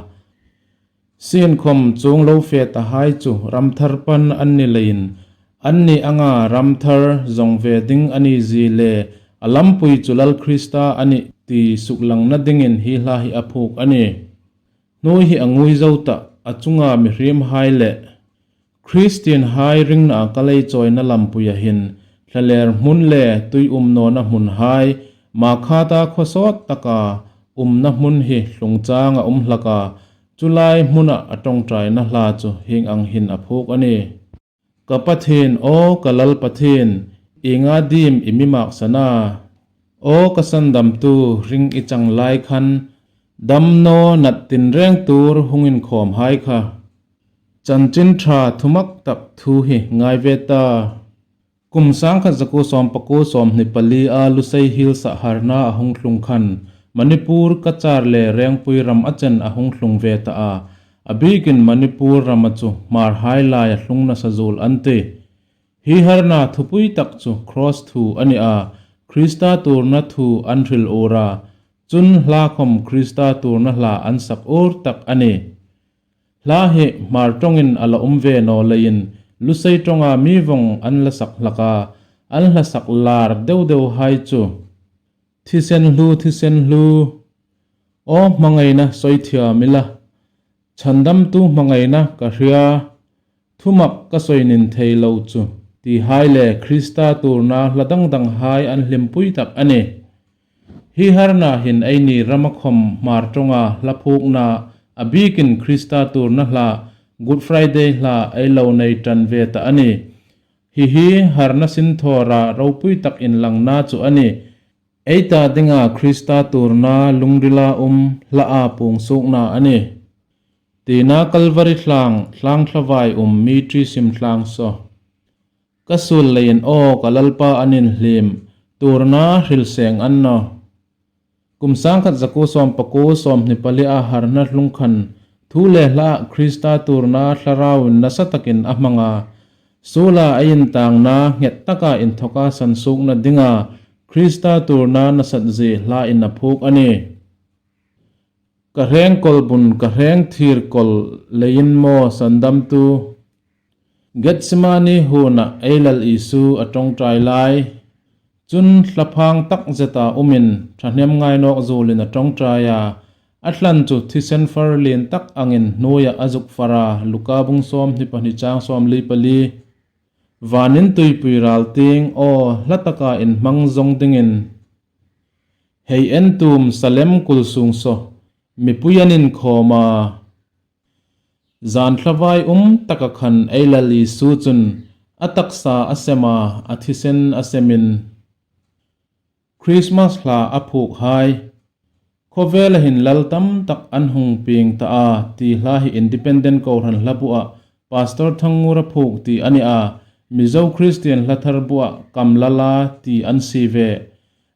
Sienkhawm chuong lo fe tahai chu ramthar pan an ni leiin, anni anga ramthar zawng ve ding a ni zie le A lampui chu Lal Krista a nih ti suklangna dingin hi hla hi a phuok a nih. Hnuoi hi a ngui zo tah, a chunga mihriemhai le Kristienhai ringna a kal ei chawina lampuia hin, thlaler hmun le tui um nawna hmunhai, Makhata khaw sawt taka umna hmun hi hlungchang a um hlak a, chu lai hmuna a ṭawngṭaina hla chu hieng ang hin a phuok a nih. Ka Pathien aw, ka Lal Pathien, ienga diem i mi maksan a? Aw ka sandamtu, ring i chang lai khan, damnaw nat tinreng tuor hung inkhawmhai kha, chanchin ṭha thumak tak thu hi ngai ve ta. Kum sangkhat zakuo sawmpakuo sawmhni palia Lusei Hills-a harna a hung tlung khan, Manipur, Cachar le Rengpui ram a chen a hung tlung ve ta a, a bikin Manipur rama chu Hmarhai laia tlung nasa zuol an tih. Hi harna thupui tak chu Cross thu a ni a, Krista tuorna thu an hril ur a, chun hla khawm Krista tuorna hla an sak ur tak a nih. Hla hi Hmar ṭawngin a la um ve naw leiin, Lusei ṭawnga mi vawng an la sak hlak a, an hla sak lar deu deuhai chu, Thisen hlu, thisen hlu, aw hmangaina sawi thiam ila, chhandamtu hmangaina ka hria, thumak ka sawi ning thei lo chu, tihai le Krista tuorna hla dang danghai an hlimpui tak a nih. Hi harna hin eini rama khawm Hmar ṭawnga hla phuokna, a bikin Krista tuorna hla, Good Friday hla ei lo nei ṭan ve ta a nih. Hi hi harna sinthawra ropui tak inlangna chu a nih. Ei ta dinga Krista tuorna lungrila um hlaa puong suokna a nih. Tina Kalvari tlang, tlang thlavai um mi ṭisim tlang saw. Ka suol leiin aw ka Lalpa an inhliem, tuorna hril seng an naw. Kum sangkhat zakuo sawmpakuo sawmhni palia harna tlung khan, thu le hla Krista tuorna thlarauin nasa takin a hmang a, suola ei intangna nghet taka inthoka sansuokna dinga Krista tuorna nasat zie hlain a phuok a nih. Ka hreng kawlbun, ka hreng thir kawl leiin maw sandamtu? Getsemani huona ei Lal Isu a ṭawngṭai lai. Chun thlaphang tak zeta umin, ṭhahnem ngai nawk zuolin a ṭawngṭai a. A thlan chu thisen far lien tak angin hnuoia a zuk far a, Luka bung sawmhni pahni chang sawmli pali. Vanin tuipui ral tieng, aw hla taka inhmang zawng dingin, hei en tum Salem kul sung saw, mipui an inkhawm a. Zan thlavai um taka khan ei Lal Isu chun a taksa a sem a, a thisen a semin Christmas hla a phuok hai. Khawvela hin lal tam tak an hung pieng ta a, ti hla hi Independent Kohran hlabuah Pastor Thangngur a phuok ti a ni a, Mizo Kristian hla thar buah kam lala ti an si ve.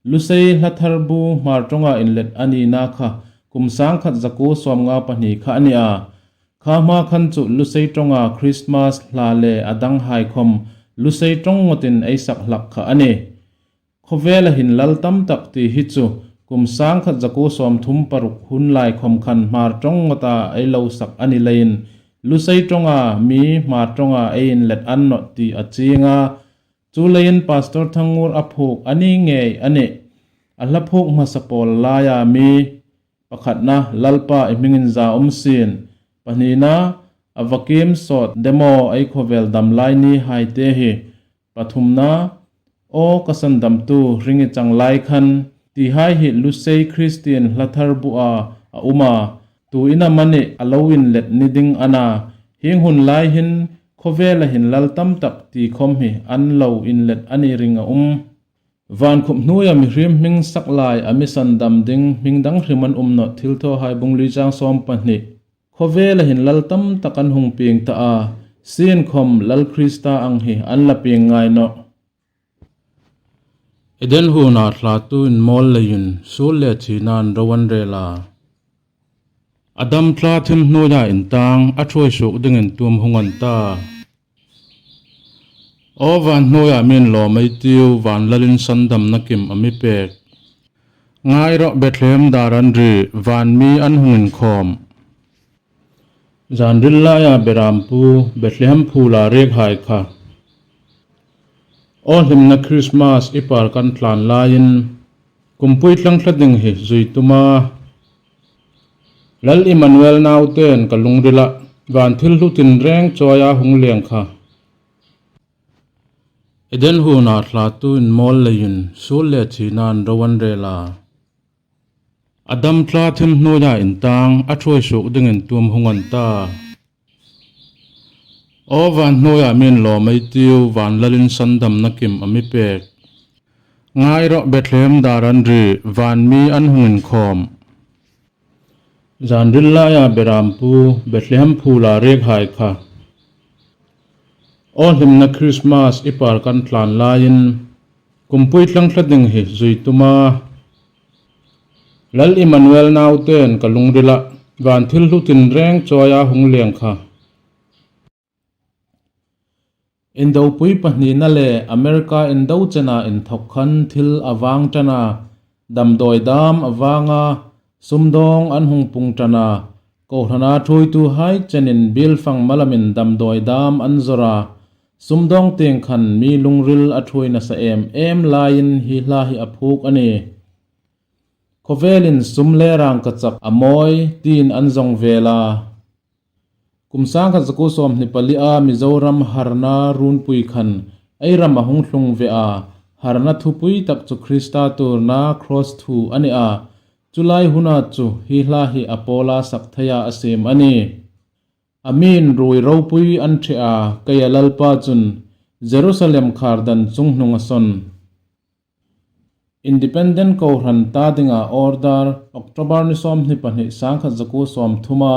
Lusei hla thar bu Hmar ṭawnga inlet a nina kha kum sangkhat zakuo sawmnga pahni kha a ni a. Kha hma khan chu Lusei ṭawnga Christmas hla le a danghai khawm Lusei ṭawng ngawtin ei sak hlak kha a nih. Khawvela hin lal tam tak ti hi chu kum sangkhat zakuo sawmthum paruk hun lai khawm khan Hmar ṭawng ngawta ei lo sak a ni leiin Lusei ṭawnga mi Hmar ṭawnga ei inlet an nawh ti a chieng a. Chuleiin Pastor Thangngur a phuok a ni ngei a nih. A hla phuok hmasa pawl laia mi pakhatna Lalpa i hmingin za um sien. Pahnina, a vakim sawt demo ei khawvel dam lai ni hai te hi. Pathumna, aw ka sandamtu ring i chang lai khan, ti hai hi Lusei Kristian hla thar bua a um a. Tuin amanih a lo inlet ni ding a na. Hieng hun lai hin khawvela hin lal tam tak ti khawm hi an lo inlet a ni ring a um. Van khup hnuoia mihriem hming sak lai a mi sandam ding hming dang hrim an um nawh. Thilthawhai bung li chang sawm pahni. Khawvela hin lal tam tak an hung pieng ta a, sien khawm Lal Krista ang hi an la pieng ngai nawh. Eden huona thlatu inmawl leiin suol le thinain ro an rel a. Adam tla thim hnuoia intang a thuoi suok dingin tum hung an ta. Aw van hnuoia mi inlawm ei tiu, van lalin sandamna kim a mi pek. Ngai rawh, Bethlehem dar an ri, van mi an hung inkhawm. Zanril laia berampu Bethlehem phula riek hai kha. Aw hlimna Krismas i par kan tlan laiin, kumpui tlang thla ding hi zui tuma, Lal Immanuel naute'n ka lungrila, van thil hlu tin reng chawia hung leng kha. Eden huona thlatu inmawl leiin, suol le thina'n ro an rel a. A dam tla thim hnuoia intang, a thuoi suok dingin tuom hung an ta. Aw van hnuoia mi'n lawm ei tiu, van lalin sandamna kim a mi pek. Ngai rawh Bethlehem dar an ri, van mi an hung inkhawm. Zanril laia berampu, Bethlehem phula riek hai kha. Aw hlimna Krismas i par kan tlan laiin, kumpui tlang thla ding hi zui tuma, Lal Immanuel naute'n ka lungrila, van thil hlu tin reng chawia hung leng kha. Indopui pahnina le America indo chena inthawk khan thil a vang ṭan a, damdawi dam a vang a, sumdawng an hung pung ṭan a, kohrana thuoituhai chenin biel fang malamin damdawi dam an zawr a, sumdawng tieng khan mi lungril a thuoi nasa em em laiin hi hla hi a phuok a nih. Khawvelin sum le rang ka chak a mawi, tiin an zawng vel a. Kum sangkhat zakuo sawmhni palia Mizoram harna runpui khan ei ram a hung tlung ve a, harna thupui tak chu Krista tuorna cross thu a ni a, chu lai huna chu hi hla hi a pawla sak theia a siem a nih. A mi'n ruoi ropui an ṭhe a, keia Lalpa chun Jerusalem khar dan chunghnunga sawn. Independent kohran ta dinga order, October ni sawmhni pahni sangkhat zakuo sawmthuma,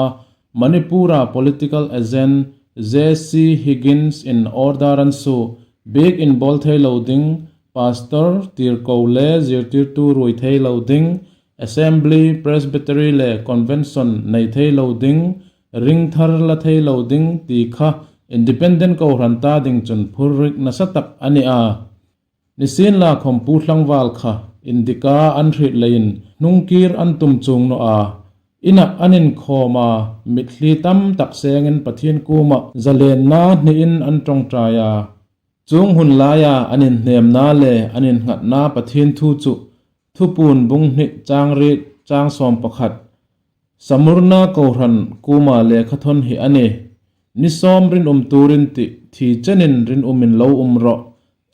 Manipura political agent J C Higgins in order an suo, biekin bawl thei lo ding, pastor, tirko le zirtirtu ruoi thei lo ding, assembly, presbytery le convention nei thei lo ding, ring thar la thei lo ding ti kha independent kohran ta ding chun phurrik nasa tak a ni a. Nisienlakhawm Pu Tlangval kha indika an hriet leiin hnungkir an tum chuong naw a. Inah an inkhawm a, mitthli tam tak sengin Pathien kuoma zalenna hniin an ṭawngṭai a. Chuong hun laia an inhnemna le an innghatna Pathien thu chu Thupuon bung hni chang riet chang sawm pakhat. Samurna kohran kuoma lekhathawn hi a nih. Ni sawm rinum turin tih, thi chenin rinum in lo um rawh.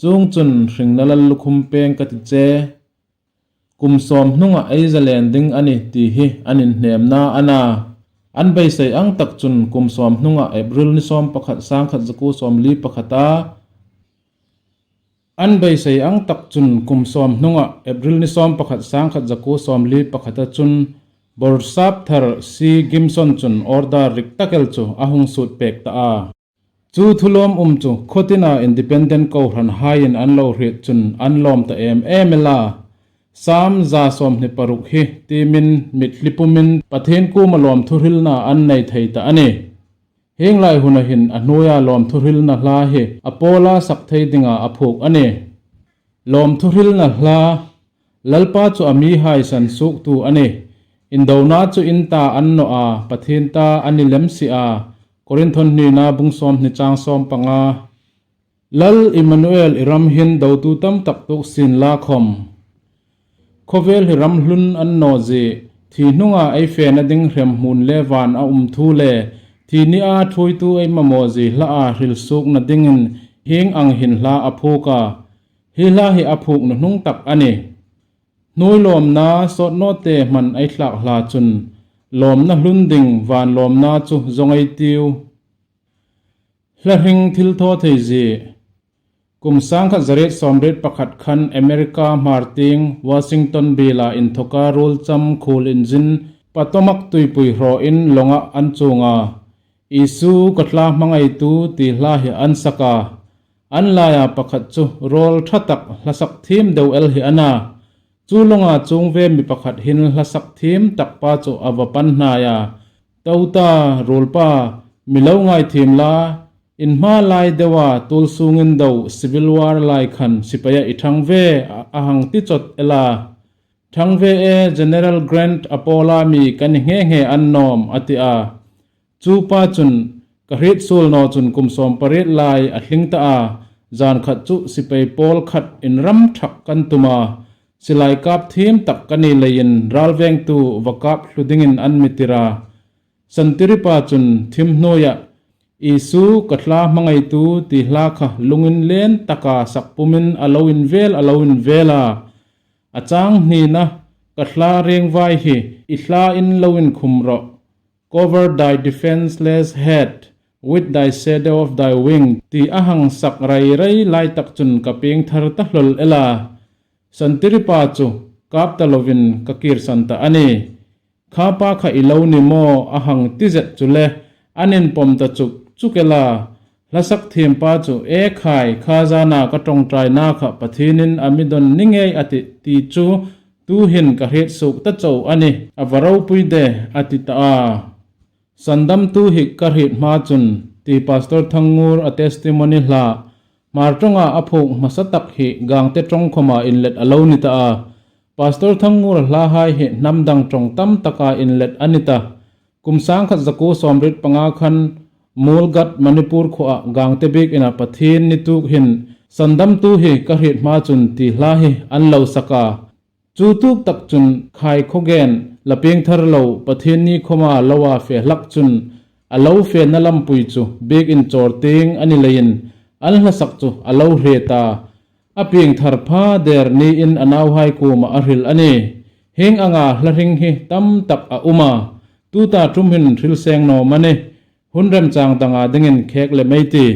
Chuongchun hringna lallukhum peng ka ti che. Kum sawm hnunga ei zalen ding a nih ti hi an inhnemna a na. An beisei ang tak chun kum sawm hnunga April ni sawm pakhat sangkhat zakuo sawmli pakhata An beisei ang tak chun kum sawm hnunga April ni sawm pakhat sangkhat zakuo sawmli pakhata chun Bawrsap Thar C Gimson chun order rik tak el chu a hung sut pek ta a. Chu thu lawm um chu khaw tina independent kohran haiin an lo hriet chun an lawm ta em em el a. Sam za sawmhni paruk hi tiemin mitthli pumin Pathien kuoma lawmthu hrilna an nei thei ta a nih. Hieng lai huna hin a hnuoia lawmthu hrilna hla hi a pawla sak thei dinga a phuok a nih. Lawmthu hrilna hla, Lalpa chu a mihai sansuoktu a nih. Indona chu in ta a ni naw a, Pathien ta a ni lem si a, Korinth hnina bung sawmhni chang sawm panga. Lal Immanuel i ram hin dotu tam tak tuok sien la khawm, khawvel hi ram hlun a ni naw zie, thi hnunga ei fena ding hremhmun le van a um thu le thi nia thuoitu ei mamaw zie hla a hril suokna dingin hieng ang hin hla a phuok a. Hi hla hi a phuok nuhnung tak a nih. Hnuoi lawmna sawt nawte hman ei thlak hla chun lawmna hlun ding van lawmna chu zawng ei tiu. Hla hring thil thaw thei zie. Kum sangkhat zariet sawmriet pakhat khan America hmar tieng Washington biela inthawka ruolcham khuol inzin Potomac tuipui hrawin lawngah an chuong a. Isu ka tla hmangaitu ti hla hi an sak a. An laia pakhat chu rawl ṭha tak hla sak thiem deu el hi a na. Chu lawnga chuong ve mi pakhat hin hla sak thiem tak pa chu a va pan hnai a. Tota, ruolpa, mi lo ngaithiem la, in hma lai deua tuol sungin do Civil War lai khan sipaia i ṭhang ve a, a hang ti chawt el a. Ṭhang ve e, General Grant a pawla mi ka ni nghe nghe a ni nawm, a ti a. Chu pa chun, ka hriet suol naw chun kum sawm pariet lai a tling ta a, Zan khat chu sipai pawl khat inram thak kan tum a, silai kap thiem tak ka ni leiin ralvengtu va kap hlu dingin an mi tir a. Santiripa chun thim hnuoia Isu ka thla hmangaitu ti hla kha lungin len taka sak pumin a lo invel, a lo invel a. A chang hnina, ka thla rengvai hi i thla in lo inkhum rawh. Cover thy defenseless head with thy shadow of thy wing, ti a hang sak rai rai lai tak chun ka piengthar ta hlawl el a. Santiripa chu kap ta lovin ka kirsan ta a nih. Kha pa kha i lo ni maw a hang ti zet chu le, an inpawm ta chuk chuk el a. Hlasak thiempa chu, e khai, kha zana ka ṭawngṭaina kha Pathienin a mi dawn ni ngei a tih ti chu tuhin ka hriet suok ta chau a nih, a va ropui de, a ti ta a. Sandamtu hi ka hriet hma chun, ti Pastor Thangngur a testimony hla, Hmar ṭawnga a phuok hmasa tak hi Gangte ṭawng khawma inlet a lo ni ta a. Pastor Thangngur a hlahai hi hnam dang ṭawng tam taka inlet a ni ta. Kum sangkhat zakuo sawmriet panga khan Mulgat Manipur khuoa Gangte biek ina Pathien ni tuok hin Sandamtu hi ka hriet hma chun ti hla hi an lo sak a. Chu tuok tak chun khai khawgen la piengthar lo Pathienni khawma loa fe hlak chun a lo fena lampui chu biek inchawr tieng a ni leiin an hlasak chu a lo hre ta. A piengthar pha der niin a nauhai kuoma a hril a nih. Hieng anga hla hring hi tam tak a um a, tuta ṭum hin hril seng naw am a nih. Hun remchang danga dingin khek lem ei tih.